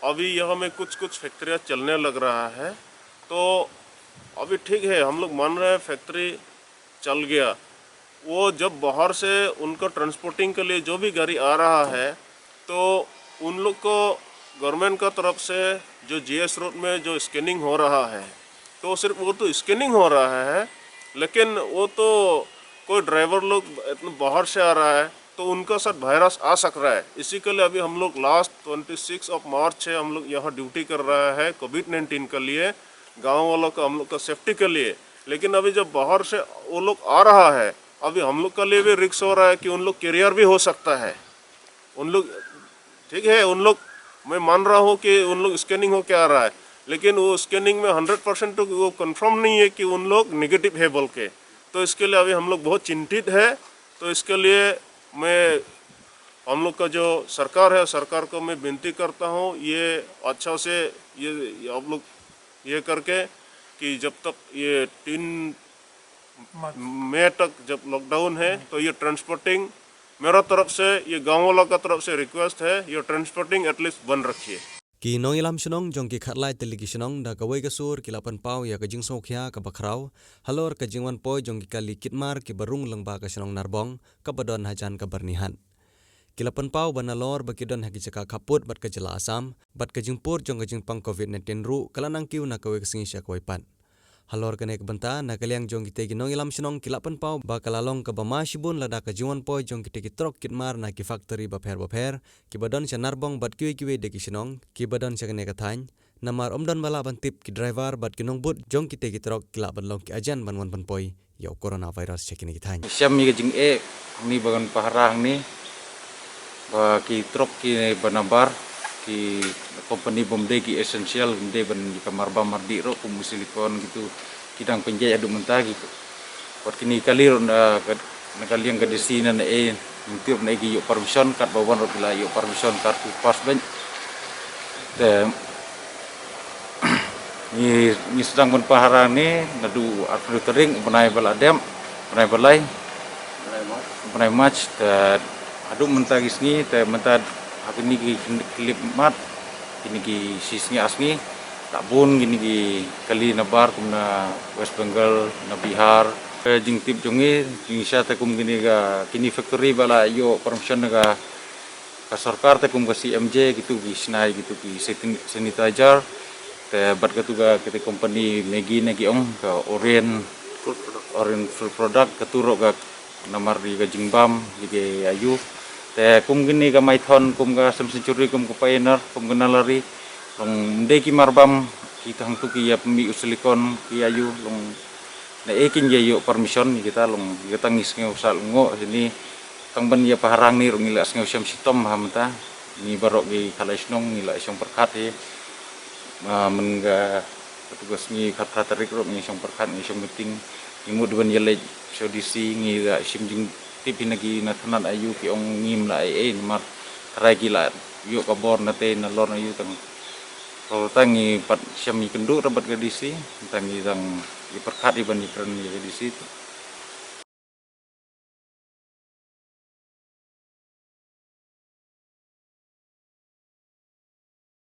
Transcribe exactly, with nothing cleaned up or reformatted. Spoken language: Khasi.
अभी यहाँ में कुछ कुछ फैक्ट्रियाँ चलने लग रहा है, तो अभी ठीक है, हम लोग मान रहे हैं फैक्ट्री चल गया। वो जब बाहर से उनका ट्रांसपोर्टिंग के लिए जो भी गाड़ी आ रहा है, तो उन लोग को गवर्नमेंट का तरफ से जो जीएस रोड में जो स्कैनिंग हो रहा है, तो सिर्फ वो तो स्कैनिंग हो रहा है, लेकिन वो तो कोई ड्राइवर लोग इतना बाहर से आ रहा है, तो उनका साथ वायरस आ सकता है। इसी के लिए अभी हम लोग लास्ट ट्वेंटी सिक्स ऑफ मार्च से हम लोग यहाँ ड्यूटी कर रहा है कोविड नाइन्टीन के लिए, गाँव वालों का, हम लोग का सेफ्टी के लिए। लेकिन अभी जब बाहर से वो लोग आ रहा है, अभी हम लोग के लिए भी रिस्क हो रहा है कि उन लोग कैरियर भी हो सकता है। उन लोग, ठीक है, उन लोग, मैं मान रहा हूँ कि उन लोग स्कैनिंग होके आ रहा है, लेकिन वो स्कैनिंग में हंड्रेड परसेंट तो वो कंफर्म नहीं है कि उन लोग नेगेटिव है बोल के। तो इसके लिए अभी हम लोग बहुत चिंतित है। तो इसके लिए मैं, हम लोग का जो सरकार है, सरकार को मैं विनती करता हूँ, ये अच्छा से ये, ये आप लोग ये करके कि जब तक ये तीन मई तक जब लॉकडाउन है, तो ये ट्रांसपोर्टिंग, मेरा तरफ से, ये गाँव वाला का तरफ से रिक्वेस्ट है, ये ट्रांसपोर्टिंग एटलीस्ट बंद रखिए। Ki nongïalam shnong jong ki khatlai tylli ki shnong da kawei ka sur ki la pynpaw ïa ka jingsngewkhia kaba khraw halor ka jingwan poi jong ki kali kit mar kiba rung lyngba ka shnong Narbong kaba don hajan ka Byrnihat. Ki la pynpaw ba nalor ba ki don ha ki jaka khappud bad ka jylla Assam bad ka jingpur jong ka jingpang covid nineteen ruh ka la nang kiew na kawei ka sngi sha kawei pat. Halor kane ka bynta, na ka liang jong kitei ki nongïalam shnong ki la pynpaw ba ka la long kaba ma shibun lada ka jingwan poi jong kitei ki trok kit mar na ki factory bapher bapher kiba don sha Narbong bad kiwei kiwei de ki shnong kiba don sha kane ka thaiñ, namar ym don ba lah ban tip ki driver bad ki nongbud jong kitei ki trok ki lah ban long ki agent ban wan pynpoi ïa u coronavirus sha kine ki thaiñ. Shem ïa ka jingeh hangne ba ngan pahara hangne ba ki trok kiba nabar, ki company bym dei ki essential, bym dei ban ïa ka marbam mardih ruh kum u silicon kitu, ki dang pynjot haduh mynta ki. Wat kine ki kali ruh na ka, na ka liang ka D C na eh, mynta ruh na eh ki ïoh permission, katba wan ruh ki la ïoh permission, kat ki pass bad. Te ngi, ngi sdang ban pahara hangne naduh arphew tarik u bnai ba la dep, bnai ba lai, bnai March. Te haduh mynta ki sngi, te mynta ha kine ki khyllipmat, kine ki shi sngi ar sngi, la bun kine ki kali nabar kum na West Bengal, na Bihar. Ka jingtip jong ngi, jingshisha te kum kine ka, kine factory ba la ïoh permission na ka ka sorkar te kum ka C M J kitu ki shna ïa kitu ki sani-, sanitizer, te bad katu ka, kata company Maggi na ki ong ka Orient, Orient Food Product, katu ruh ka namar ïa ka jingbam ïa ki ayu. Te kum kine ka Marathon, kum ka Assam Century, kum ka Pioneer, kum ka Nalari, long ym dei ki marbam, kita hangtu ki ïa pynmih u silicon ki ayu, long na eh kin ïa ïoh permission ïa kita, long ïa kata ngi sngew sah lyngngoh shane. Tang ban ïa pahara hangne ruh ngi la sngew shem shitom ha mynta. Ngi baroh ki khatlai shnong ngi la shong pyrkhat hi. Ah, mynta ka tu ka sngi khatphra tarik ruh ngi shong pyrkhat, ngi shong meeting. Ngi mut ban ïaleit sha D C, ngi la shim jingtip hi na ki na tnat ayu, ki ong ngim lah ei ei namar tharai ki la ïoh ka bor na te nalor na ayu. Tang tang ngi pat shem ïakynduh ruh bad ka D C, tang ngi tang ïa pyrkhat hi ban ïakren ïa ka D C.